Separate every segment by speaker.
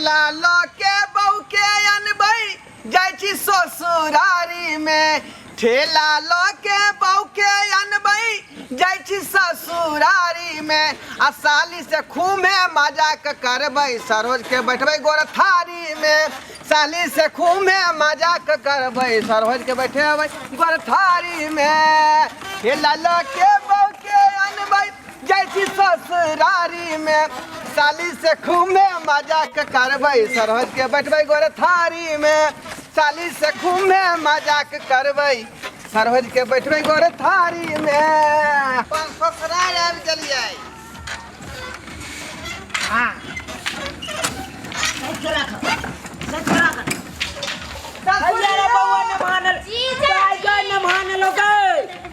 Speaker 1: ठेला लऽ के बहू के अनबै जाइ छी ससुरारी में। ठेला लऽ के बहू के अनबै जाइ छी ससुरारी में, आ साली से खूबे मजाक करबै, सरोज के बैठबै गोर थारी में। साली से खूबे मजाक करबै, सरोज के बैठेबै गोर थारी में। ठेला लऽ के बहू के अनबै जाइ छी ससुरारी में, साली से खूबे मजाक करबै, सरोज के बैठबै गोर थारी में। साली से खूबे मजाक करबै, सरोज के बैठबै गोर थारी में। अपन ससुराल आबि गेलियै।
Speaker 2: हाँ,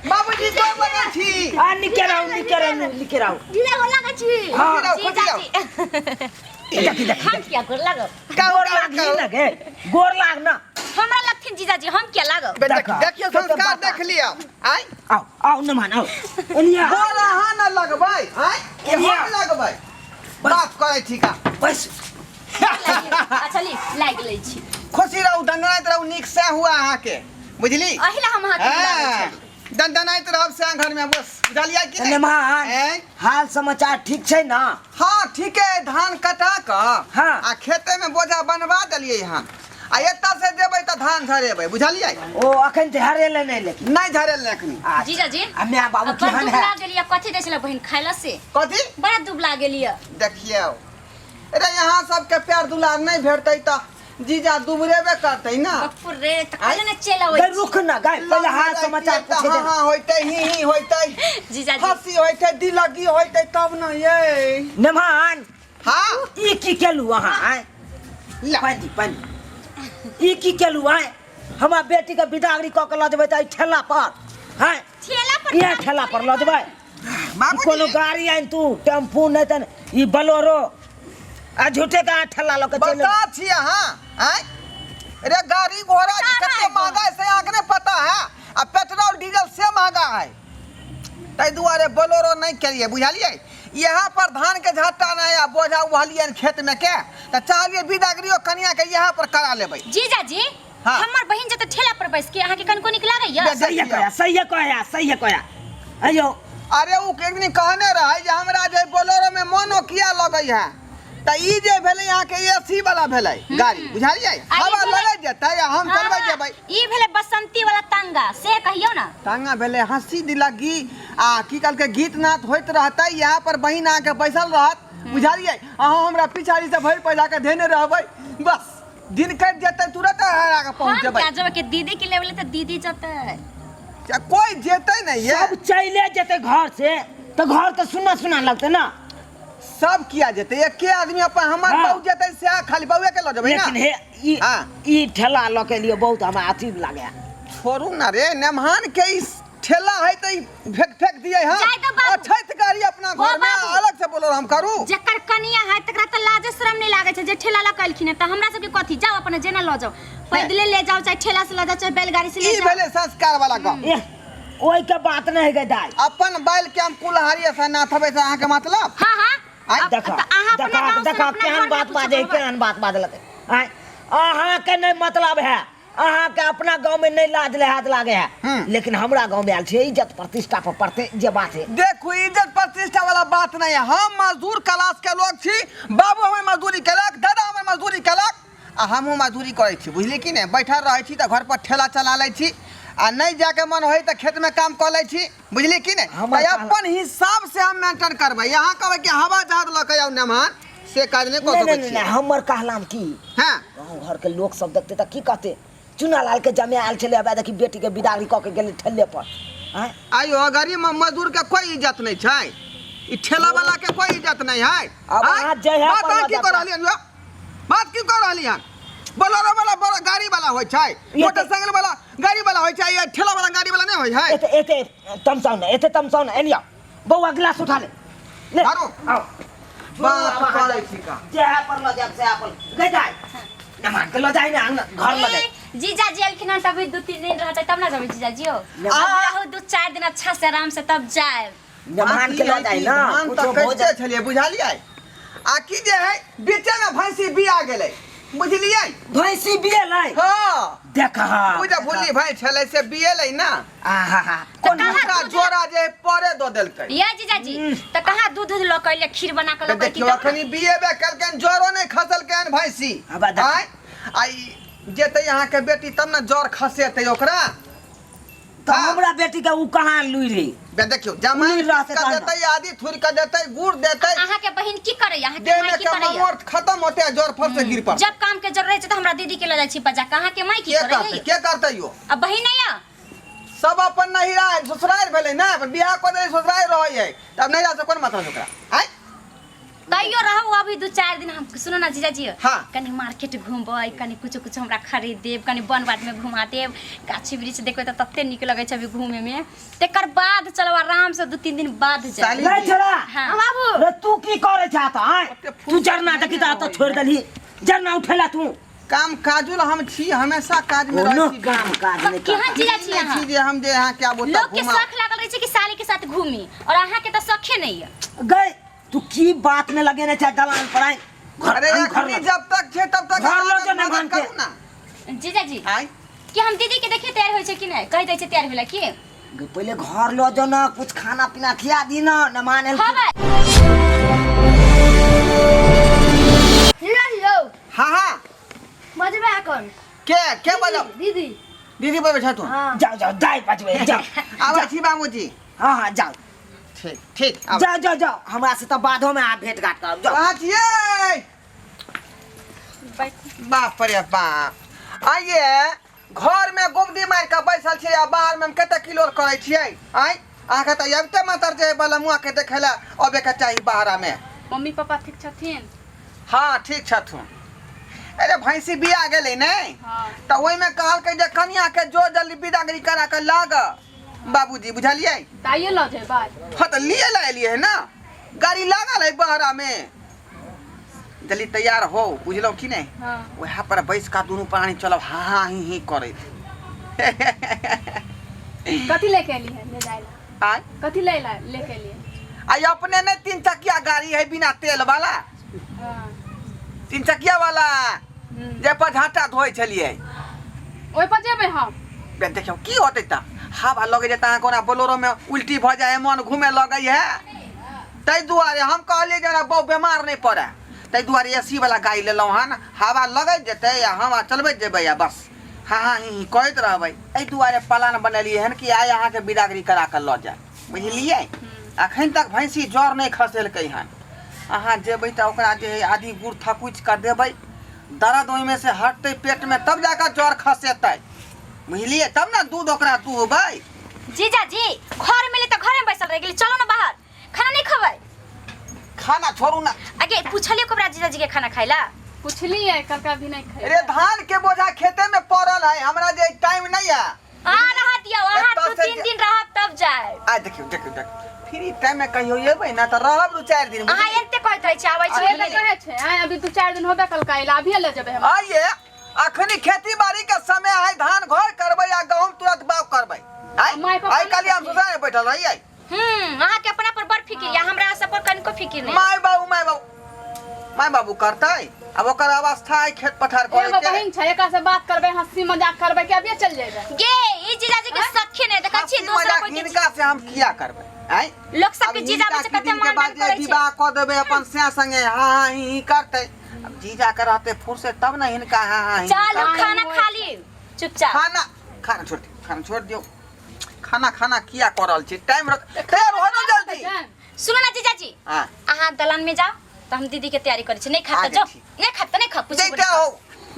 Speaker 1: बाबूजी गोर लगै छी।
Speaker 2: आ निके रहू, निके रहू, निके रहू।
Speaker 3: जीजा गोर लागै छी।
Speaker 2: हाँ।
Speaker 1: खुशी रहू, खुशी रहू।
Speaker 3: जीजाजी। हम किया गोर लागब?
Speaker 1: कहू,
Speaker 2: गोर
Speaker 1: कहू,
Speaker 2: लाग
Speaker 1: कहू।
Speaker 2: ना गे, गोर लाग ना।
Speaker 3: हमरा लगथिन जीजाजी, हम किया लागब?
Speaker 1: बे,
Speaker 2: देखा,
Speaker 1: देखियौ,
Speaker 2: कते
Speaker 1: संस्कार
Speaker 2: बात।
Speaker 1: देख लियौ। आय
Speaker 2: आओ आओ नमान, आओ एनिया।
Speaker 1: गोर अहाँ न लगबै, आय कि हम
Speaker 2: एनिया।
Speaker 1: लगबै? बात करै छी का?
Speaker 2: बस।
Speaker 3: अच्छा ली, लागि लै छी।
Speaker 1: खुशी रहू, दंदनाइत रहू, नीक से हुआ अहाँके, बुझली?
Speaker 3: अही ला हम अहाँके बुलाबै छी।
Speaker 1: दंदनाइत रहब से घर में, बस, बुझलियै कि नहि?
Speaker 2: नमान,
Speaker 1: ऐं?
Speaker 2: हाल समाचार ठीक छै ना?
Speaker 1: हाँ ठीक है। धान कटा कऽ
Speaker 2: हाँ।
Speaker 1: आ खेते में बोझा बनवा देलियै हन, आ एतऽ से जेबै तऽ धान झरेबै, बुझलियै?
Speaker 2: ओ अखन तऽ हरेले नहि लेकिन
Speaker 1: नहि झरेल एखनी।
Speaker 2: अच्छा।
Speaker 3: जीजाजी,
Speaker 2: आ my बाबू
Speaker 3: बड़
Speaker 2: केहन है?
Speaker 3: दुबला गेलियै, कथी दै छलै बहिन खाय ला से?
Speaker 1: कथी?
Speaker 3: बड़ा दुबला गेलियै।
Speaker 1: देखियौ रे, यहाँ सबके प्यार दुलार नहि भेटतै तऽ जीजा दुबरेबे करतै ना।
Speaker 3: बप्पू रे, तऽ कहले ने चलि अबै
Speaker 2: गई
Speaker 3: छी।
Speaker 2: रुक ना गई, पहले हाल समाचार पूछे
Speaker 1: हाँ
Speaker 2: दे।
Speaker 1: हाँ होइतै, ही ही होइतै।
Speaker 3: जीजाजी।
Speaker 1: हंसी होइतै, दिलगी होइतै तब न ये।
Speaker 2: नमान।
Speaker 1: हाँ।
Speaker 2: ई की केलू अहाँ आय?
Speaker 1: ला।
Speaker 2: पानी पानी, ई की केलू आय? हमरा बेटी के बिदागरी कऽ के लऽ जेबै तऽ एहि ठेला पर हैं?
Speaker 3: ठेला पर?
Speaker 2: इएह ठेला पर लऽ जेबै?
Speaker 1: बाबूजी।
Speaker 2: कोनो गाड़ी आनि तू, टेम्पू नहि तऽ ई बलोरो, आ झूठे के अहाँ ठेला लऽ के चलि।
Speaker 1: बता छी अहाँ आँय रे, गाड़ी घोड़ा जे कते महंगा है से अहाँके नहि पता है, आ पेट्रोल डीजल से महंगा है, ताहि दुआरे बोलेरो नहि केलियै, बुझलियै? यहाँ पर धान के झट्टा नहि आ बोझा उहलियै खेत में के, तऽ चाहलियै बिदागरियो कनिया के यहाँ पर करा लेबै।
Speaker 3: जीजाजी।
Speaker 1: हाँ।
Speaker 3: हमर बहिन जते ठेला पर बैस के अहाँके कनको नीक लागैया?
Speaker 1: बेस-
Speaker 2: सही कया, सही कया, सही कया अयो।
Speaker 1: अरे उ एक दिन कहने रहे जे हमरा जे बोलेरो में मनो किया लगै है, तऽ ई जे भेलै अहाँके एसी वाला भेलै गाड़ी, बुझलियै?
Speaker 3: आ ई
Speaker 1: हवा
Speaker 3: भेलै-
Speaker 1: लगै जेतै आ हम चलबै
Speaker 3: हाँ,
Speaker 1: जेबै।
Speaker 3: ई भेलै बसंती वाला तांगा से कहियौ ना।
Speaker 1: तांगा भेलै हंसी दिलगी आ की कहलकै गीत नाद होइत रहतै यहाँ पर, बहिन अहाँके बैसल रहत, बुझलियै? अहाँ हमरा पिछाड़ी से भरि पैसा के धेने रहबै, बस दिन कटि जेतै, तुरंत हरा के पहुँच
Speaker 3: हम
Speaker 1: जेबै।
Speaker 3: क्या जेबै के दीदी के लेबले तऽ दीदी जेतै।
Speaker 1: या कोई जेतै नहीं ये।
Speaker 2: सब चले जेतै घर से तऽ घर तऽ सुना सुना लगतै ना।
Speaker 1: सब किया जेतै? एके आदमी अपन हमर
Speaker 2: हाँ।
Speaker 1: बहू जेतै, से खाली बउए के लऽ जेबै ना।
Speaker 2: लेकिन हे ई
Speaker 1: हाँ।
Speaker 2: ई ठेला लऽ के लिए बहुत हमरा अथी लागे।
Speaker 1: छोड़ू ना रे, नेमहान के ई ठेला है तऽ ई फेंक फेंक दिए हँ।
Speaker 3: जाय दो बाबू।
Speaker 1: अछैत गाड़ी अपना
Speaker 3: ओ
Speaker 1: घर में
Speaker 3: बाबू।
Speaker 1: अलग से बोलो हम करू।
Speaker 3: जकर कनिया है तकरा तऽ लाजे शरम नहीं लागे छै जे ठेला लऽ के एलखिन हँ, तऽ हमरा सबके कथी? जाओ अपने जेना लऽ जाओ, पैदले ले जाओ, चाहे ठेला से लऽ जाओ, चाहे बैलगाड़ी से ले
Speaker 1: ई
Speaker 3: जाओ।
Speaker 1: भेलै संस्कार वाला गप।
Speaker 2: एह, ओहि के बात नहीं है गे दाई।
Speaker 1: अपन बैल के हम कुल्हाड़ी से नाथबै से अहाँके मतलब?
Speaker 3: हाँ हाँ।
Speaker 1: आइ
Speaker 3: अब-
Speaker 2: देखा
Speaker 3: तऽ अहाँ अपना
Speaker 2: देखा
Speaker 3: गाँव से
Speaker 2: देखा
Speaker 3: अपना
Speaker 2: केहन
Speaker 3: घरमे
Speaker 2: बात
Speaker 3: कुछो
Speaker 2: बाजे,
Speaker 3: कहबै।
Speaker 2: केहन बात बाजलक आय। अहाँ के नहीं मतलब है, अहाँ के अपना गांव में नहीं लाज लिहाज लागे है, लेकिन हमरा गांव में आयल छै इज्जत प्रतिष्ठा पर पड़ते जे बात है।
Speaker 1: देखू, इज्जत प्रतिष्ठा वाला बात नहीं है, हम मजदूर क्लास के लोग छी, बाबू हमर मजदूरी केलक, दादा हमर मजदूरी केलक, आ हमहूँ मजदूरी करै छी, बुझली कि नहि? बैठल रहै छी तऽ घर पर ठेला चला लै छी, आ नहि जाके मन होइ तऽ खेतमे काम कऽ लै छी, बुझली कि नहि?
Speaker 2: हमर
Speaker 1: तऽ अपन हिसाब से हम मेंटेन करबै। यहाँ कहबै कि हवा जहाज लऽ के आउ नेमहान, से काज नहि कऽ
Speaker 2: नहीं
Speaker 1: सकै
Speaker 2: नहीं
Speaker 1: छी।
Speaker 2: नहीं, हमर कहलाम की
Speaker 1: हँ
Speaker 2: गाँव घर के लोग सब देखते तऽ की कहते? चुना लाल के जमे आयल छलै, अब देखी बेटी के बिदागरी कऽ के गेलै ठेले पर आँय?
Speaker 1: आइयो गरीब मजदूर के कोई इज्जत नहीं छै, ई ठेला वाला के कोई इज्जत नहीं है।
Speaker 2: अब
Speaker 1: आँय?
Speaker 2: अहाँ जे है
Speaker 1: बात
Speaker 2: अपन
Speaker 1: अहाँ की
Speaker 2: लऽ
Speaker 1: कऽ
Speaker 2: जाता।
Speaker 1: रहलियै हन यौ? बात की कऽ रहलियै हन? बोलेरो वाला बड़ा गाड़ी वाला होइ छै,
Speaker 2: ये
Speaker 1: मोटरसाइकिल वाला गाड़ी वाला होइ छै, ये ठेला वाला गाड़ी वाला नहीं होइ है।
Speaker 2: एते एते तमसाउ ने, एते तमसाउ ने, एनिया बौआ गिलास उठा ले, ले
Speaker 1: आरो।
Speaker 2: आओ।
Speaker 1: बात करै छी का?
Speaker 2: जे है पर लऽ जायब से अपन गई जाय नमान के लऽ जाय ने अंगना घर लऽ जाय।
Speaker 3: ए, जीजाजी एलखिन हन तभी 2-3 दिन रहतै तब ना जेबै जीजाजी हो।
Speaker 2: आ-
Speaker 3: अब रहू 2-4 दिन अच्छा से आराम से तब जायब।
Speaker 2: नमान के लऽ जाय ना
Speaker 1: धान
Speaker 2: कुछो
Speaker 1: तऽ
Speaker 2: भोजन
Speaker 1: कटिते छलियै, बुझलियै? आ की जे है बीचे में भैंसी बिया गेलै बुझलियै
Speaker 2: भैंसी बियेलै
Speaker 1: हाँ
Speaker 2: देखा
Speaker 1: ओ जे भुल्ली भैंस छलै से बियेलै ना
Speaker 2: आहा
Speaker 3: तऽ कहाँ
Speaker 1: ओकरा
Speaker 3: दूध
Speaker 1: जोड़ा जे है परे दऽ देलकै
Speaker 3: ये जीजाजी तऽ कहाँ दूध उध लऽ कऽ एलियै खीर बना कऽ
Speaker 1: तऽ
Speaker 3: लऽ कऽ
Speaker 1: देखियौ अखनी बियेबे केलकनि जरो नहि खसलकनि भैंसी
Speaker 2: अब देख।
Speaker 1: आँय आ ई जेतै अहाँके बेटी तब ने जर खसेतै ओकरा
Speaker 2: तऽ
Speaker 1: हाँ।
Speaker 2: हमरा बेटी के उ कहाँ लुइ रे
Speaker 1: बे देखियौ जमाइन
Speaker 2: उड़ि रहतै
Speaker 1: के
Speaker 2: तहन ने।
Speaker 1: देतै आदि थुरि के देतै गुड़ देतै
Speaker 3: अहाँके बहिन की करैया अहाँके
Speaker 1: देह
Speaker 3: माय
Speaker 1: में
Speaker 3: की
Speaker 1: के
Speaker 3: करैया
Speaker 1: ममोर खत्म होते आ जर फर से गिर पड़तै
Speaker 3: जब काम के जरूरत छै तऽ हमरा दीदी के लऽ जाइ छी बजा के अहाँके माय की
Speaker 1: के करतै
Speaker 3: करैया
Speaker 1: के करतै यो
Speaker 3: आ बहिन नहि यऽ
Speaker 1: सब अपन नहिरा ससुरारि भेलै ने अपन बियाह कऽ देलै ससुरारि रहै है तब नहिरा से कोन मतलब ओकरा आँय
Speaker 3: तैयो रहू अभी दू चारि दिन हम सुनो ना जीजाजी
Speaker 1: हाँ।
Speaker 3: कनी मार्केट घूमबै कनी कुछो कुछो हमरा खरीद देब कनी वन बाट में घुमा देब गाछी वृक्ष देखबै तऽ तते नीक लगै छै अभी घूमे में तकर बाद चलब आराम से दू तीन दिन बाद जायब
Speaker 1: साली
Speaker 2: रे छोरा
Speaker 3: हाँ।
Speaker 4: बाबू
Speaker 2: रे तू की करे छा त आय
Speaker 1: ओते
Speaker 2: तू जरना देखी त त छोड़ देलही जरना उठेला तू
Speaker 1: काम काजुल हम छी हमेशा काज में
Speaker 2: कोनो
Speaker 1: रहै छी
Speaker 2: काम काज
Speaker 3: तऽ
Speaker 2: नहि
Speaker 3: केहन
Speaker 2: करता।
Speaker 3: जीजा छी
Speaker 1: नहि
Speaker 3: अहाँ
Speaker 1: छी जे हम जे अहाँ क्या बोलता
Speaker 3: लोग के शौक लागल रहै छै कि साली के साथ घूमी और अहाँ के तऽ शौखे नहीं है
Speaker 2: गए तू की बात में लगेने छै दलान पर आय घर
Speaker 1: अरे
Speaker 2: हम घर
Speaker 1: अखनी
Speaker 2: लग-
Speaker 1: जब तक छै तब तक
Speaker 2: घर लऽ जो
Speaker 1: मदद
Speaker 2: ने घन के।
Speaker 1: करू ना
Speaker 3: जीजाजी
Speaker 1: आय
Speaker 3: कि हम दीदी के देखिए तैयार होइ छै कि नहीं कहि दै छै तैयार भेला की
Speaker 2: गे, पहिले घर लऽ जो ना कुछ खाना पीना खिया दी ना न माने
Speaker 3: खबै
Speaker 4: लो
Speaker 1: हाँ हाँ
Speaker 4: बजबे एखन
Speaker 1: के के बजाउ
Speaker 4: दीदी
Speaker 1: दीदी बजबै छथुन
Speaker 4: हाँ
Speaker 2: जाओ जाओ दाइ बजबै जाओ
Speaker 1: आबै छी बाबूजी
Speaker 2: हाँ हाँ जाओ
Speaker 1: ठीक ठीक आबै।
Speaker 2: जाओ जाओ जाओ हमरा से तऽ बादो में अहाँ भेंट घाट करब जाओ
Speaker 1: कहाँ छियै बाप रे बाप आइए घर में गोबदी मारि कऽ बैसल छियै आ बाहर में हम कते किलोर करै छियै आँय अहाँके तऽ अबिते मातर जे बलमुआ के देखै लए अबे के चाही बाहरा में
Speaker 5: मम्मी पापा ठीक छथिन
Speaker 1: हाँ ठीक छथुन अरे भैंसी बिया गेलै ने
Speaker 5: हाँ
Speaker 1: तऽ ओहिमे कहलकै जे कनियाके जो जल्दी बिदागरी करा कऽ लाग बाबूजी बुझलियै
Speaker 5: तऽ आइए लऽ जेबै
Speaker 1: हाँ तऽ लिए लए एलियै है ना गाड़ी लागल है बहरा में जल्दी तैयार हो बुझलहुँ कि नहीं
Speaker 5: हाँ
Speaker 1: वएह पर बैस कऽ दुनू प्राणी चलब हाँ हाँ ही ही करैत
Speaker 5: कथी लेके एली है ले जाए ला
Speaker 1: आय
Speaker 5: कथी ले ला लेके एली है
Speaker 1: आई अपने ने तीन चकिया गाड़ी है बिना तेल वाला
Speaker 5: हाँ
Speaker 1: तीन चकिया वाला जे पर झाटा धोइ छलियै
Speaker 5: ओहि पर जेबै हम
Speaker 1: बे देखियौ की होतै तऽ हवा लगै जेतै अहाँ कोना बोलेरोमे उल्टी भऽ जाइ है मन घूमे लगै है ताहि दुआरे हम कहलियै जे हमरा बहू बेमार नहि पड़ै ताहि दुआरे ए सी वाला गाड़ी लेलहुँ हन हवा लगैत जेतै आ हम चलबैत जेबै आ बस हाँ हाँ ही ही कहैत रहबै एहि दुआरे प्लान बनेलियै हन कि आइ अहाँके बिदागरी करा कऽ लऽ जाय बुझलियै अखन तक भैंसी जर नहि खसेलकै हन अहाँ जेबै तऽ ओकरा जे है आदि गुड़ थकुचि कऽ देबै दर्द ओहिमे से हटतै पेटमे तब जाकऽ जर खसेतै बुझलियै तब ने दूध ओकरा दुहबै
Speaker 3: जीजाजी घर मिली तऽ घरे में बैसल रहि गेली चलो ना बाहर खाना नहीं खबै
Speaker 1: खाना छोड़ू ना
Speaker 3: आगे पूछलियो कबरा जीजाजी के खाना खाइला
Speaker 5: पुछलियै कहलकै अभी नहि
Speaker 1: अरे
Speaker 5: खैबै
Speaker 1: धान के बोझा खेते में पड़ल है हमरा जे टाइम नहीं है
Speaker 3: आ रहा दियो अहाँ
Speaker 1: एतऽ
Speaker 3: दू
Speaker 1: से
Speaker 3: तीन
Speaker 1: जे-
Speaker 3: दिन रहब तब जाए
Speaker 1: आ देखियौ देखियौ देखियौ फ्री टाइम में कहियो एबै ना तऽ रहब दू चारि दिन
Speaker 3: अहाँ
Speaker 1: बुझलियै?
Speaker 3: एते कहैत रहै छी आबै छी
Speaker 5: अभी तऽ कहै छै आँय अभी दू चारि दिन होबे कलकै अइला अभिये ले जेबै हम
Speaker 1: आइए अखनी खेती बाड़ी के समय है धान घर करबै आ गहूम तुरंत बाग करबै आइ
Speaker 5: माय पापा
Speaker 1: आइ काल्हि हम
Speaker 5: नहि
Speaker 1: ससुराल में बैठल रहियै
Speaker 3: अहाँ के अपना पर बड़ फिकिर या हमरा सब पर कनिको फिकिर नहीं
Speaker 1: माय बाबू माय बाबू माय बाबू करतै आब ओकर अवस्था है खेत पथार करे
Speaker 5: एगो
Speaker 1: के
Speaker 5: बहिन छै एकरा से बात करबै हंसी मजाक करबै कि अभिये चल जेबै
Speaker 3: गे ई जीजाजी के सखी नहीं देखै छी
Speaker 1: हंसी
Speaker 3: दोसरा
Speaker 1: मजाक
Speaker 3: कोई के
Speaker 1: हिनका से हम किया करबै आँय
Speaker 3: लोक
Speaker 1: अब
Speaker 3: सबके जीजा
Speaker 1: हिनका
Speaker 3: बच्चा
Speaker 1: की
Speaker 3: कते
Speaker 1: दिन के
Speaker 3: मान
Speaker 1: बाद
Speaker 3: दान
Speaker 1: जे
Speaker 3: करै छै
Speaker 1: विवाह कऽ देबै अपन सैं संगे हाँ हाँ ही ही करतै अब जीजा के रहतै फुर्सत तब ने हिनका हाँ हाँ ही ही
Speaker 3: चलू
Speaker 1: करतै।
Speaker 3: खाना खा ली चुपचाप
Speaker 1: खाना खाना छोड़ दियौ खाना छोड़ दियौ खाना खाना किया कऽ रहल छी टाइम रख तैयार हो जाउ जल्दी
Speaker 3: सुनो ना जीजाजी
Speaker 1: हाँ
Speaker 3: अहाँ दलान में जाओ तो हम दीदी के तैयारी करै छी नहीं खा
Speaker 1: आ
Speaker 3: तो जाओ
Speaker 1: जाइ छी।
Speaker 3: नहीं खा तो नहीं खा पूछो
Speaker 1: जैते हो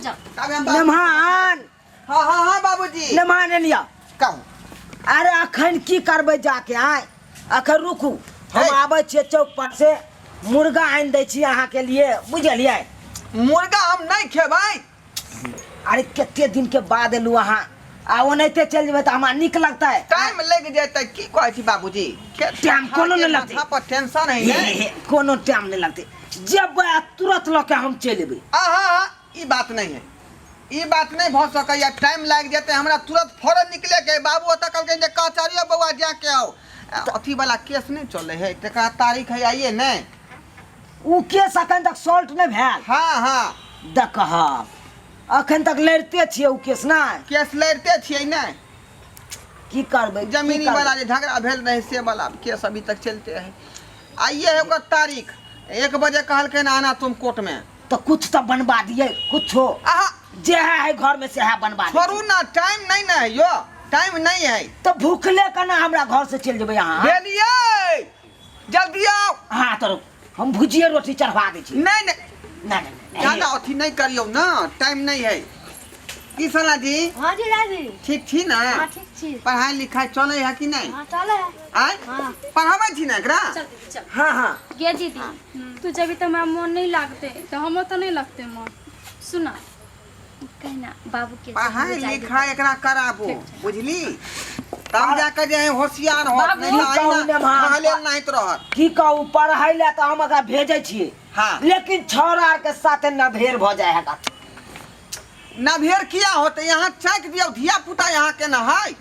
Speaker 3: जाओ
Speaker 1: तब हम बाबू-
Speaker 2: मेहमान
Speaker 1: हाँ हाँ हाँ बाबूजी
Speaker 2: मेहमान एलिया
Speaker 1: कहू
Speaker 2: अरे अखन की करबै जाके आय अखन रुकू हम
Speaker 1: हे।
Speaker 2: आबै छियै चौक पर से मुर्गा आनि दै छी अहाँके लिए बुझलियै
Speaker 1: मुर्गा हम नहीं खेबै
Speaker 2: अरे कते दिन के बाद एलू अहाँ आ ओनाहिते चलि जेबै तऽ हमरा नीक लगतै
Speaker 1: टाइम लग जेतै की कहै छी बाबूजी खेत
Speaker 2: टाइम कोनो नहि लगतै।
Speaker 1: माथा पर टेंशन है
Speaker 2: हे,
Speaker 1: ने
Speaker 2: हे, कोनो टाइम नहि लगतै जेबै आ तुरंत लऽ के हम चलि एबै
Speaker 1: आहा ई बात नहीं है ई बात नहीं भऽ सकैया टाइम लागि जेतै हमरा तुरंत फौरन निकले के है। बाबू ओतऽ कहलकै जे कचहरियो बौआ जाके आओ अथी वाला केस नहीं चले है तकरा तारीख है आइए ने
Speaker 2: उ केस अखन तक सॉल्व नहि भेल।
Speaker 1: हाँ हाँ।
Speaker 2: देखह अखन तक लड़िते छियै उ केस नहि?
Speaker 1: केस लड़िते छियै नहि।
Speaker 2: की करबै, की
Speaker 1: जमीनी
Speaker 2: करबै?
Speaker 1: वाला जे झगड़ा भेल रहे से वाला केस अभी तक चलते है। आइए है ओकर तारीख, 1 बजे कहलकै आना तुम कोर्ट में।
Speaker 2: तो कुछ तो बनवा दिए, कुछो।
Speaker 1: आहा।
Speaker 2: जे है, है घर में से है बनवा दिए।
Speaker 1: छोड़ू ना, टाइम नहीं ना है यो, टाइम नहीं है।
Speaker 2: तो भूखले केना हमरा घर से चल जेबै अहाँ?
Speaker 1: भेलिए जल्दी आओ।
Speaker 2: हाँ तो हम भुजिए रोटी चढ़वा दै छी।
Speaker 1: नहीं नहीं।
Speaker 2: नहीं, नहीं, नहीं।
Speaker 1: ज्यादा अथी नहीं करियो ना, टाइम नहीं है। की सला जी?
Speaker 4: हाँ जी दादी।
Speaker 1: ठीक छी ना?
Speaker 4: हाँ ठीक छी।
Speaker 1: पढ़ाई लिखाई चले है कि नहीं?
Speaker 4: हाँ चले है।
Speaker 1: आय?
Speaker 4: हाँ।
Speaker 1: पढ़ाबै छी ना एकरा?
Speaker 3: चल दीदी चल।
Speaker 2: हाँ हाँ।
Speaker 3: गे दीदी तू जबी तो हमरा मन नहीं लागते।
Speaker 5: तो हमरो तो नहीं लगते मन।
Speaker 3: सुना कहना बाबू के
Speaker 1: पढ़ाई
Speaker 3: जाय
Speaker 1: लिखाई एकरा कराबो बुझली, तब जाके जे है होशियार होत,
Speaker 5: बाबू,
Speaker 1: नहीं तो
Speaker 2: की कहू
Speaker 1: अहिना
Speaker 2: ने भाई?
Speaker 1: रहले नहीं तो रहत।
Speaker 2: की कहू, पढ़ाई ला तो हम एकरा भेजै छियै।
Speaker 1: हाँ।
Speaker 2: लेकिन छौड़ा आर के साथे नभेर भ जाय है।
Speaker 1: नभेर किया होते? यहाँ चैक दियौ, धिया पुता यहाँ के न है।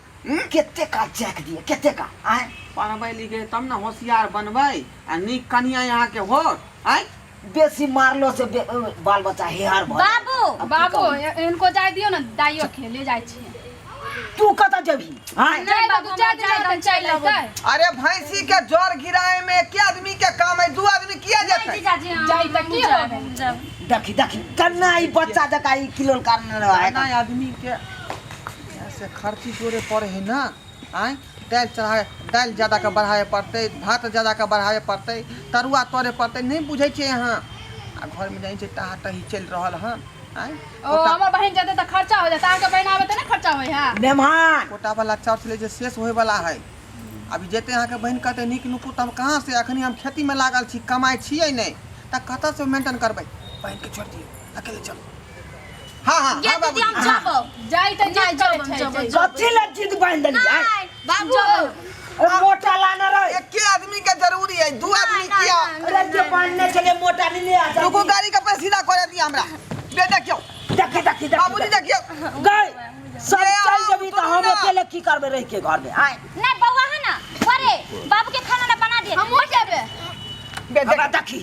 Speaker 2: कते का चैक दिए, कते का आय?
Speaker 1: पढ़बै लिखै तब न होशियार बनबै आ नीक कनिया यहाँ के होत। आय?
Speaker 2: बेसी मारलो से बाल बच्चा हेहर भ जाय।
Speaker 3: बाबू।
Speaker 2: अब की
Speaker 5: बाबू,
Speaker 2: कहू?
Speaker 5: इनको जाय दियौ न, दाइयो के ले जाय छी।
Speaker 2: तू कतऽ जेबही? आय?
Speaker 3: नहीं बाबू,
Speaker 5: दू चार
Speaker 3: हमरा
Speaker 5: दिन
Speaker 3: जाय
Speaker 5: चलि
Speaker 3: चलि
Speaker 5: अयतै।
Speaker 3: अबै।
Speaker 1: अरे भैंसी के जर गिराए में के आदमी के काम है, 2 आदमी किया
Speaker 3: नहीं
Speaker 1: जेतै?
Speaker 3: जीजाजी, हम
Speaker 5: जाय तऽ की
Speaker 3: जायब,
Speaker 5: होबै?
Speaker 3: हम जायब।
Speaker 2: देखी देखी कन्ना ई बच्चा जका ई किलोल कारण रहे।
Speaker 1: कन्ना आदमी के ऐसे खर्ची जोरे पड़े है ना। आय दालि चढ़ाए, दालि ज्यादा के बढ़ाए पड़तै, भात ज्यादा के बढ़ाए पड़तै, तरुआ तरे पड़तै, नहीं बुझै छियै अहाँ। आ घर में जानै छियै टाहा टही चलि रहल हन। आय?
Speaker 5: ओ हमर बहिन जेतै तऽ खर्चा हो जेतै, अहाँके बहिन आबै तऽ नहि खर्चा होइ है।
Speaker 2: मेहमान।
Speaker 1: कोटा वाला चाउर छलै जे शेष होय वाला है। अभी जेतै अहाँके बहिन कहतै नीक नुकू तऽ हम कहाँ से, अखनी हम खेती में लागल छी, कमाइ छियै नहि, तऽ कतऽ से मेंटेन करबै? बहिन के छोड़ि दियौ, अकेले चलू। हाँ, हाँ,
Speaker 3: गे
Speaker 1: हाँ,
Speaker 3: दीदी, हम
Speaker 1: बाबूजी।
Speaker 3: जबौ।
Speaker 5: जाइ तऽ
Speaker 3: नहि,
Speaker 5: जिद करै
Speaker 3: जबौ,
Speaker 5: छै,
Speaker 3: जबौ,
Speaker 5: जाइ।
Speaker 3: जबौ।
Speaker 2: कथी लए जिद बान्हि देलियै?
Speaker 3: नहि,
Speaker 4: बाबू।
Speaker 3: जबौ।
Speaker 2: अरे मोटा लाना रहे।
Speaker 1: एके आदमी के जरूरी है, 2 आदमी
Speaker 3: नहि,
Speaker 1: किया?
Speaker 3: नहि,
Speaker 2: अरे जे बान्हने छलियै मोटा नहीं ले आ जा।
Speaker 1: रुकू, गाड़ी के पैसा सीधा करे दिया हमरा। बे देखियौ।
Speaker 2: देखी, देखी, देखी,
Speaker 1: बाबूजी
Speaker 2: देखी।
Speaker 1: देखियौ।
Speaker 2: गए, सब
Speaker 1: ये
Speaker 2: चल
Speaker 1: आओ,
Speaker 2: जबी तो
Speaker 1: उतरू
Speaker 2: हम
Speaker 1: ना।
Speaker 2: अकेले की करबै रह के घर में? आय।
Speaker 3: नहीं बउआ है ना, अरे बाबू के खाना ना बना दिए।
Speaker 5: हमहूँ जेबै।
Speaker 1: बे
Speaker 2: हमरा
Speaker 1: देख।
Speaker 2: देखी,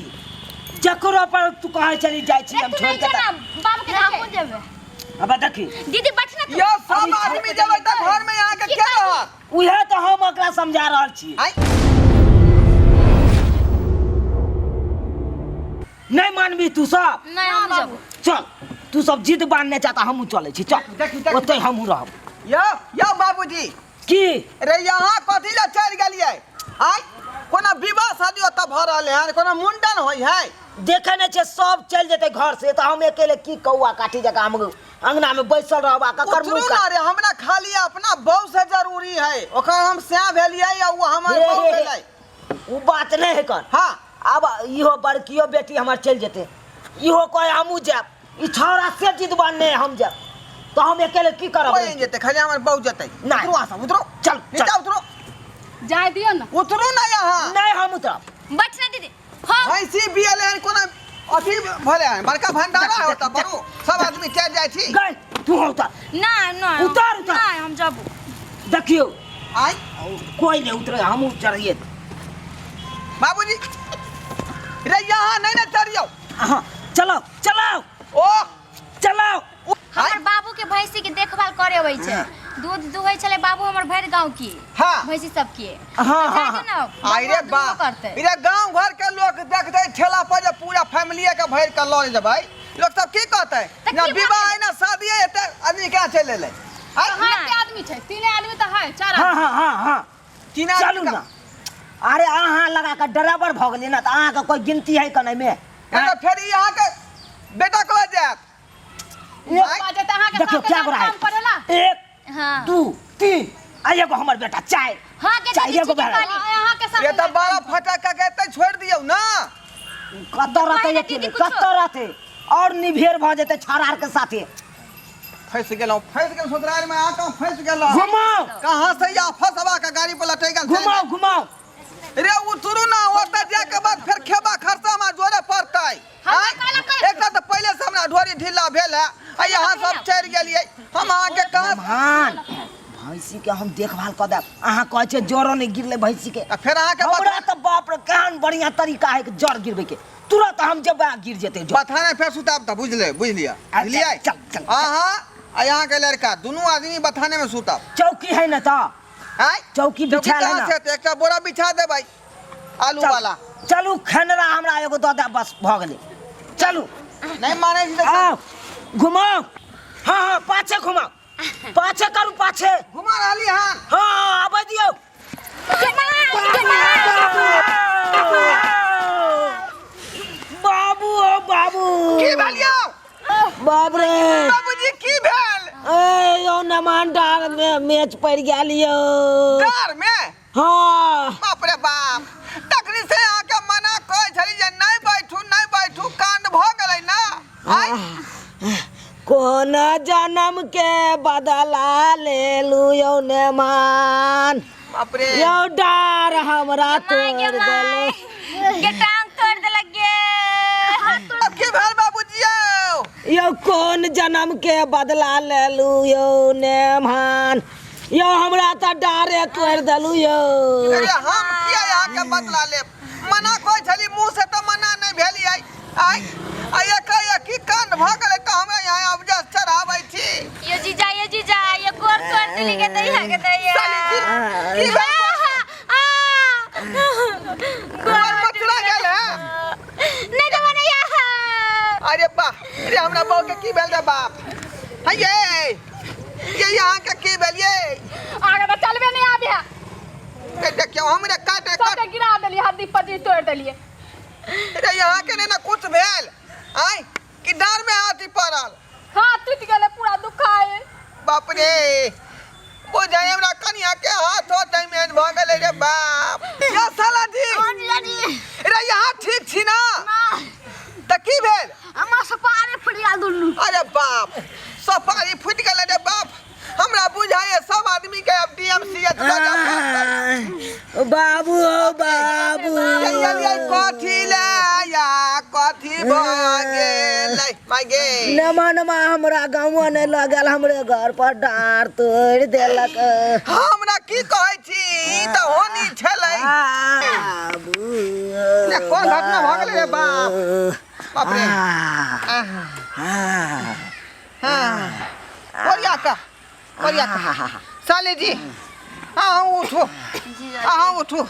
Speaker 2: जकरो पर तू कहै छली जाइ छी हम
Speaker 3: तू
Speaker 2: छोड़
Speaker 3: नहीं
Speaker 2: के
Speaker 3: जाना, बाबू के
Speaker 4: हमहूँ
Speaker 3: देखे।
Speaker 4: जेबै।
Speaker 2: हमरा देखी।
Speaker 3: दीदी बैठ ना तू।
Speaker 1: यो सब
Speaker 2: अभी
Speaker 1: आदमी जेबै तऽ घर में यहाँ के
Speaker 3: की
Speaker 1: के रहत?
Speaker 2: उहे तऽ हम ओकरा समझा रहल छी।
Speaker 1: आय।
Speaker 2: नहीं मानबी तू सब?
Speaker 3: नहीं, हम जब।
Speaker 2: चल, तू सब जिद बांधने चाहता, हमहूँ चलै छी, चल।
Speaker 1: देखी, देखी।
Speaker 2: ओतै हमहूँ रहब।
Speaker 1: यो, यो बाबूजी।
Speaker 2: की?
Speaker 1: रे यहाँ कथी लए चलि गेलियै? आय, कोनो विवाह शादी ओतऽ भऽ रहलै हन, कोनो मुंडन होइ है?
Speaker 2: देखै नहि छियै सब चलि जेतै घर से, तऽ हम अकेले की कौआ काठी जकाँ हम अंगना में बैसल रहब आ ककर
Speaker 1: उतरू
Speaker 2: मुँह
Speaker 1: ना रे, हमरा खाली अपना बहू से जरूरी है, ओकर हम सैं भेलियै या ओ हमर
Speaker 2: हे,
Speaker 1: बहू
Speaker 2: हे, हे।
Speaker 1: भेलै।
Speaker 2: उ बात नहि है कर।
Speaker 1: हाँ।
Speaker 2: अब इहो बड़कियो बेटी हमर चलि जेतै, इहो कहे हमहूँ जायब, ई छौड़ा से जिद बान्हने हम जायब, तऽ हम अकेले की करब?
Speaker 1: कोई नहीं जेतै, खाली हमर बहू जेतै।
Speaker 2: नहीं।
Speaker 1: उतरू अहाँ सब, उतरू।
Speaker 2: चल,
Speaker 1: नीचा
Speaker 2: चल।
Speaker 1: उतरू।
Speaker 5: जाय दियौ ना।
Speaker 1: उतरू ना यहाँ।
Speaker 2: नहीं, हम उतरब।
Speaker 3: बैठ ना दीदी। हाँ।
Speaker 1: भैंसी बियल है, कोनो अथी भले है, बड़का भंडारा है ओतऽ बड़ो, सब आदमी चलि जाइ छी।
Speaker 2: गए, तू उतर।
Speaker 3: ना, ना,
Speaker 2: उतर, उतर।
Speaker 3: ना, हम जब।
Speaker 2: देखियौ।
Speaker 1: आय।
Speaker 2: कोई नहीं उतरे, हम उतरिए।
Speaker 1: बाबूजी, रे यहाँ नहीं ना चढ़ियौ।
Speaker 2: हाँ, चलो, चलो।
Speaker 1: ओ।
Speaker 2: चलो।
Speaker 3: हमर बाबू के भैंसी के देखभाल करे अबै छै, दूध दुहै छलै बाबू हमर भरि गांव के।
Speaker 1: हाँ।
Speaker 3: भैंसी सब के।
Speaker 2: हाँ,
Speaker 3: जाय
Speaker 2: हाँ,
Speaker 3: दे
Speaker 2: हाँ।
Speaker 3: ना,
Speaker 1: आई रे
Speaker 3: बाबू
Speaker 1: बा।
Speaker 3: दूधो करतै।
Speaker 1: रे गांव घर के लोग देखतै ठेला पर जे पूरा फैमिली के भरि के लऽ जेबै, लोग सब की कहतै?
Speaker 3: तऽ
Speaker 1: ना
Speaker 3: की
Speaker 1: विवाह
Speaker 3: भऽ
Speaker 1: है ना शादी है, एते आदमी केना चलि एलै? आय?
Speaker 5: कहाँ एते आदमी छै? 3 आदमी तऽ है, 4
Speaker 2: हाँ,
Speaker 5: आदमी।
Speaker 2: हाँ, हाँ, हाँ।
Speaker 1: 3 आदमी
Speaker 2: चलू
Speaker 1: का-
Speaker 2: ना। अरे अहाँ लगा के ड्राइवर भऽ गेलियै ना, तऽ अहाँके कोई गिनती है कने में?
Speaker 1: तऽ फेर ई अहाँके बेटा कह जायत।
Speaker 2: एक
Speaker 5: बाजे तऽ अहाँके
Speaker 2: देखियौ,
Speaker 5: सबके
Speaker 2: क्या गोरा है?
Speaker 5: काम पड़ेला?
Speaker 2: 1,
Speaker 3: हाँ।
Speaker 2: 2, 3, आ एगो हमर बेटा, 4।
Speaker 3: हाँ, के
Speaker 2: चारि
Speaker 3: दीदी,
Speaker 2: एगो
Speaker 3: ठीके
Speaker 2: बेटा।
Speaker 3: कहली।
Speaker 5: हाँ, अहाँके साथ
Speaker 1: ये तऽ
Speaker 5: नहि
Speaker 1: बड़ा
Speaker 5: काम
Speaker 1: फटक के एतै छोड़ि दियौ ना।
Speaker 2: कतऽ रहतै
Speaker 3: कहै ने
Speaker 2: अकेले?
Speaker 3: दीदी कुछो।
Speaker 2: कतऽ रहतै? और निभेर भऽ जेतै छाड़ार के साथे।
Speaker 1: फंसि गेलहुँ, फंसि गेलहुँ ससुराल में आके फंसि गेलहुँ।
Speaker 2: घुमाओ।
Speaker 1: कहाँ से या फसवा के गाड़ी पर लटकि गेल।
Speaker 2: घुमाओ, घुमाओ।
Speaker 1: रे उतरू ना, ओतऽ जाके बाद फेर खेबा खर्चा में जोरे पड़तै।
Speaker 5: हमरा
Speaker 1: आँय?
Speaker 5: कहलक कहै
Speaker 1: एकटा तऽ पहिले से हमरा ढोरी ढीला भेल है, आ यहाँ सब चढ़ि गेलियै हम अहाँके कहाँ।
Speaker 2: मेहमान, भैंसी के हम देखभाल कऽ देब। अहाँ कहै छियै जरो नहि गिरलै भैंसी के।
Speaker 1: आ फेर अहाँके
Speaker 2: हमरा तऽ बाप रे केहन बढ़िया तरीका है जड़ गिरबै के। तुरंत हम जेबै आ गिर जेतै जो।
Speaker 1: बथाने फेर सुताब तऽ बुझले बुझलियै
Speaker 2: अच्छा,
Speaker 1: बुझलियै
Speaker 2: चल, चल, चल।
Speaker 1: अहाँ आ यहाँ के लड़का दुनू आदमी बथाने में सुतब
Speaker 2: चौकी है ना तऽ
Speaker 1: आय
Speaker 2: चौकी बिछायल है
Speaker 1: कहाँ
Speaker 2: ना
Speaker 1: से हेतै? एकटा बोरा बिछा देबै आलू
Speaker 2: चल,
Speaker 1: वाला
Speaker 2: चलू खेनरा हमरा एगो दऽ दे बस भऽ गेलै चलू
Speaker 1: नहीं मानै छी तऽ
Speaker 2: आउ घुमाउ हँ हँ पाछे घुमाउ पाछे करू पाछे
Speaker 1: घुमा रहली हन
Speaker 2: हँ आबै दियौ बाबू ओ बाबू
Speaker 1: की भेल यौ
Speaker 2: बाप रे
Speaker 1: बाबूजी की भेल
Speaker 2: ए यौ नमान डार में मेच पड़ गेल यौ
Speaker 1: डर में
Speaker 2: हाँ
Speaker 1: बाप रे बाप तखनी से अहाँके मना कहै छली जे नहि बैठू नहि बैठू कांड भऽ गेलै ना आइ
Speaker 2: कोन जन्म के बदला लेलू यौ नेमान
Speaker 1: बाप रे
Speaker 2: यौ डार हमरा
Speaker 3: माय गे
Speaker 2: तोड़
Speaker 3: माय
Speaker 2: देलू
Speaker 3: गे टांग तोड़ देलक गे
Speaker 1: की भेल बाबूजी यौ
Speaker 2: यौ कोन जन्म के बदला लेलू यौ नेमान यौ हमरा तऽ डारे तोड़ि देलू यौ
Speaker 1: अरे हम किया अहाँके बदला लेब मना कहै छली मुँह से तऽ मना नहि भेलियै आइ आ एकाएक की कांड भऽ गेलै तऽ हमरा यहाँ अबजस चढ़ाबै छी
Speaker 3: यो जीजा यो जीजा यो गोर तोड़ देली के दैया के दैया
Speaker 1: साली जी की भेल गोर मचुरा गेल है
Speaker 3: नहीं तो बनैया
Speaker 1: अरे बा अरे हमरा बहू के की भेल रे बाप है ये ये यहाँ के की भेल ये
Speaker 5: आगे तो चलबे नहीं आबे है
Speaker 1: ये देखियो हमरे काटे काट
Speaker 5: सबके गिरा देलिए हड्डी पजी तोड़ देलिए
Speaker 1: अरे यहाँ के नहीं ना कुछ भेल आय कि डर में हाथी पड़ल
Speaker 5: हाथ टूट गेलै पूरा दुखाए
Speaker 1: बाप रे बुझाइ हमरा कनिया के हाथ हो डैमेज भऽ गेलै रे बाप या साला जी रे यहाँ ठीक छी ना तऽ की भेल
Speaker 4: हमरा सपारे फुटि गेल दुनू
Speaker 1: अरे बाप सफारी फुटि गेलै रे बाप हमरा बुझाइए सब आदमी के अब डीएमसीएच लऽ जाय पड़तै।
Speaker 2: बाबू हो बाबू
Speaker 1: ये कथी ले या कथी भऽ गेलै माय गे
Speaker 2: नमा नमा हमरा गाँव नहि लगल हमरे घर पर डाँर तोड़ि देलक
Speaker 1: हमरा की कहै छी ई तऽ होनी छलै
Speaker 2: बाबू
Speaker 1: ने कोन घटना भऽ गेलै रे बाप बाप रे आहा, हाँ ओरिया का ओरिया का साले जी अहाँ उठू अहाँ उठू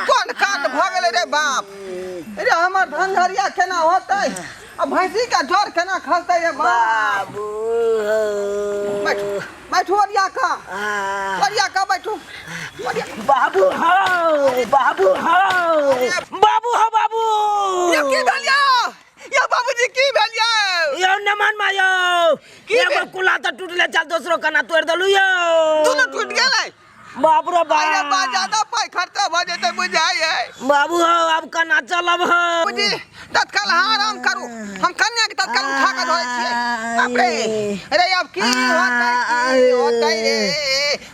Speaker 1: कोन कांड भऽ गेलै रे बाप रे हमर धनधरिया केना होतै आ भैंसी के जर केना खसतै रे बाप
Speaker 2: बाबू
Speaker 1: बैठू बैठू ओरिया का ओरिया का बैठू ओरिया
Speaker 2: बाबू हो बाबू हो बाबू हो बाबू
Speaker 1: यौ की भेल यौ यौ बाबूजी की भेल यौ
Speaker 2: यौ नमन मा यौ
Speaker 1: की
Speaker 2: एगो
Speaker 1: भेल?
Speaker 2: कुला तऽ टूटले चल दोसरो कना तोड़ि देलू यौ
Speaker 1: दुनू टूटि गेलै
Speaker 2: बाप रे
Speaker 1: अरे बा
Speaker 2: बाप
Speaker 1: ज्यादा पाइ खर्चा भऽ जेतै बुझाइ है
Speaker 2: बाबू हो आब कना चलब हो
Speaker 1: बाबूजी तत्काल अहाँ आराम करू हम कन्या के तत्काल उठा कऽ धोइ छियै बाप रे अरे आब की होतै की होतै रे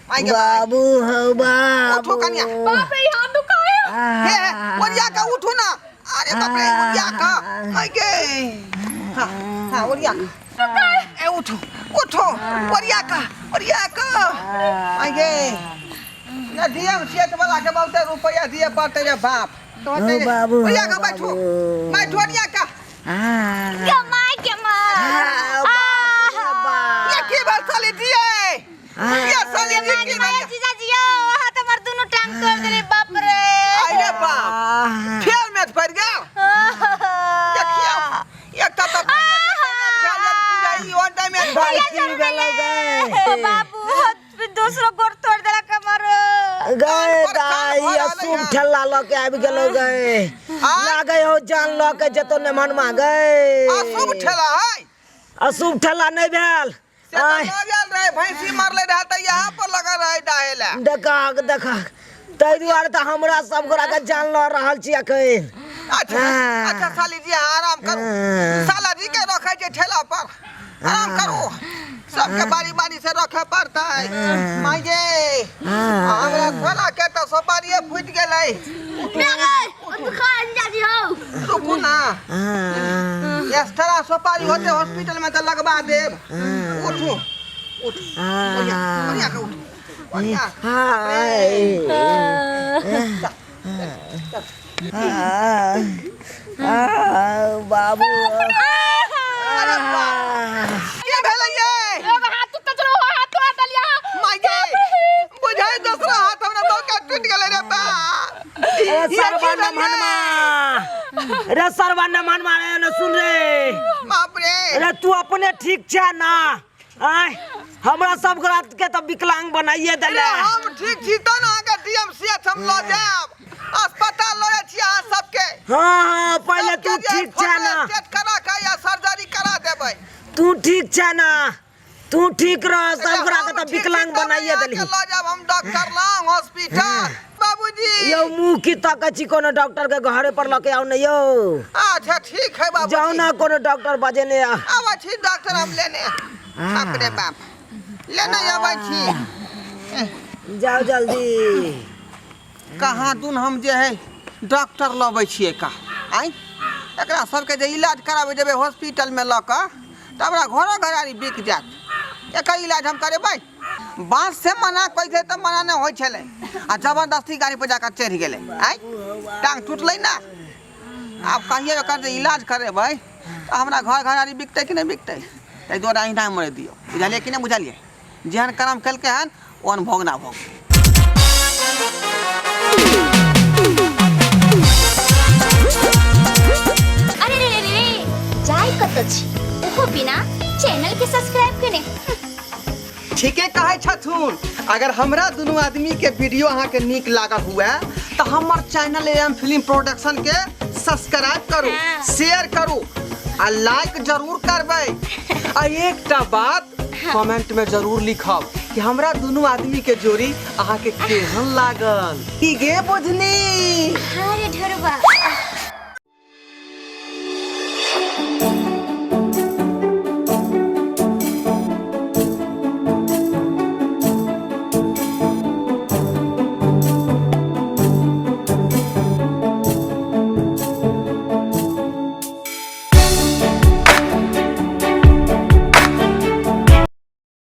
Speaker 1: माय गे माय।
Speaker 2: बाबू हो बाबू
Speaker 1: उठू कन्या
Speaker 5: बाप रे यहाँ दुखाए
Speaker 1: हे हे ओरिया के उठू ना अरे बाप रे ओरिया का माय गे हाँ हाँ ओरिया का ए उठो उठो ओरिया का ओरिया का माय गे ना डीएम सीएच वाला के बहुते रुपया दिए पड़ते रे बाप तो होते रे।
Speaker 2: बाबू,
Speaker 1: ओरिया का बैठो
Speaker 2: बाबू।
Speaker 1: बैठो ओरिया का
Speaker 3: के माय के माय
Speaker 1: ये की बात साली दिए ये साली जी की
Speaker 3: माय
Speaker 1: बात
Speaker 3: जीजा जी यौ अहाँ तऽ हमर दुनू टांग तोड़ देली बाप रे
Speaker 1: अरे बाप फेर मैच पड़ गया देखियो एकटा तऽ
Speaker 3: ओ बाबू दोसरो गोर तोड़ देलक हमर
Speaker 2: गए
Speaker 1: पर कान
Speaker 2: दाई
Speaker 1: भऽ रहलै
Speaker 2: अशुभ
Speaker 1: हन।
Speaker 2: ठेला लऽ के आबि गेलो गए
Speaker 1: आँय?
Speaker 2: लागै हो जान लऽ के जेतो ने मनमा गए
Speaker 1: अशुभ ठेला है
Speaker 2: अशुभ ठेला नहि भेल
Speaker 1: से तऽ
Speaker 2: आँय,
Speaker 1: लऽ गेल रहे भैंसी मरले रहे तऽ यहाँ पर लगल रहे डाहे लए
Speaker 2: देखा देखा ताहि दुआरे तऽ हमरा सब गोरा के जान लऽ रहल छी अखन
Speaker 1: अच्छा
Speaker 2: हाँ।
Speaker 1: अच्छा साली जी अहाँ आराम करू
Speaker 2: हाँ।
Speaker 1: साला जी के रखे छै ठेला पर आराम करू सबके बारी बारी से रखे पड़तै माय गे हमरा ठेला के तऽ सोपारिये फूटि गेलै रुकू ना एक्स्ट्रा सोपारी होते हॉस्पिटल में तऽ लगवा देब उठू उठू बढ़िया बढ़िया के उठू बढ़िया
Speaker 2: हाय आ, बाबू।
Speaker 1: अरे बाप, की भेलै ये?
Speaker 5: एगो हाथ टूटल छलो, हाथ तोड़ा देलिया।
Speaker 1: माय गे, बुझाइ दोसरा हाथ हमरा बौका टूटि गेलै रे बा।
Speaker 2: अरे
Speaker 1: ई की
Speaker 2: सरवा
Speaker 1: भेलै?
Speaker 2: न मनमा, रे सरवा न मनमा, रे न सुन रे।
Speaker 1: बाप रे।
Speaker 2: अरे तू अपने ठीक छै ना? आय, हमरा सब रात के तऽ विकलांग बनाइए
Speaker 1: अरे
Speaker 2: देले।
Speaker 1: हम ठीक छी तऽ ने अहाँके डीएमसीएच हम लऽ जायब, अस्पताल लऽ जाइ छी अहाँ सबके।
Speaker 2: हाँ हाँ, पहिले तू
Speaker 1: सबके जे
Speaker 2: ठीक छै ना?
Speaker 1: फोटो स्टेट करा के या सर्जरी करा देबै।
Speaker 2: तू ठीक छै ना? तू ठीक रह, सब गोरा के
Speaker 1: हम
Speaker 2: तऽ
Speaker 1: ठीक छी
Speaker 2: विकलांग
Speaker 1: तब ने
Speaker 2: बनाइए
Speaker 1: अहाँके
Speaker 2: देलही।
Speaker 1: लऽ जायब हम डॉक्टर लग हॉस्पिटल बाबूजी।
Speaker 2: यौ, मुँह की तकै छी? कोनो डॉक्टर के घरे पर लऽ के आउ ने यौ।
Speaker 1: अच्छा ठीक है बाबूजी।
Speaker 2: जाउ ना, कोनो डॉक्टर बजेने आ।
Speaker 1: आबै छी डॉक्टर हम लेने, बाप रे बाप, लेने अबै छी।
Speaker 2: जाउ जल्दी।
Speaker 1: कहाँ दुन हम जे है डॉक्टर लबै छियै का आँय? एकरा सबके जे इलाज कराबै जेबै हॉस्पिटलमे लऽ कऽ तऽ हमरा घरो घरारी बिक जायत। एकर इलाज हम करेबै? बाँस से मना कहै छै तऽ मना नहि होइ छलै आ जबरदस्ती गाड़ी पर जाकऽ चढ़ि गेलै। आँय, टांग टूटलै ना। आब कहियै एकर जे इलाज करेबै तऽ हमरा घर घरारी बिकतै कि नहि बिकतै? ताहि दुआरे अहिना मरै दियौ, बुझलियै कि नहि बुझलियै? जेहन करम केलकै हन ओहन भोगना भोग।
Speaker 3: अरे रे रे रे, जाय कत छी ओहो बिना चैनल के सब्सक्राइब केने?
Speaker 1: ठीके कहै छथुन। अगर हमरा दुनू आदमी के वीडियो अहाँके नीक लागल हुए तऽ हमर चैनल एम फिल्म प्रोडक्शन के सब्सक्राइब करू, शेयर करू आ लाइक जरूर करबै। आ एकटा बात कमेंट में जरूर लिखब कि हमरा दुनू आदमी के जोड़ी अहाँके केहन लागल। की गे बुझनी?
Speaker 3: अरे ढेरवा।